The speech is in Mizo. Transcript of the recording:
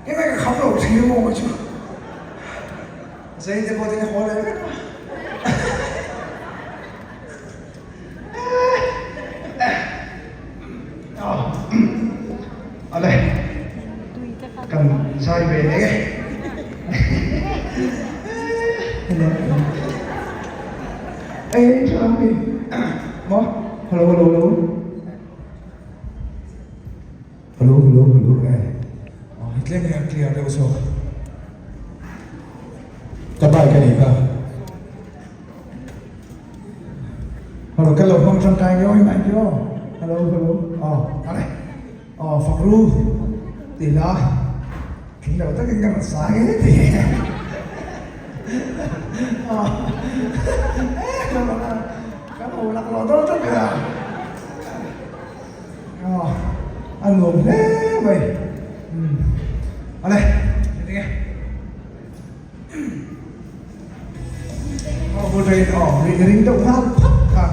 Engmah ka kham lo thin maw chu. Zei te pawh tin haw leh vek a. Ale kan zai ve leh e. Ei tha mi maw hello hello hello. Hello hello hello e aw hi tlem hian clear deuh zawk ka bike a nih kha hello ka lo hmang tangkai viau hi mai kiau hello hello aw ale aw fak ru tih la tling lo takin ka rawn sa nge ti aw ka lo laklawh dawn tawp a. A nuam hle mai. Awle, heti nge. Aw, bul train, aw, ring deuh nghal phawt kha.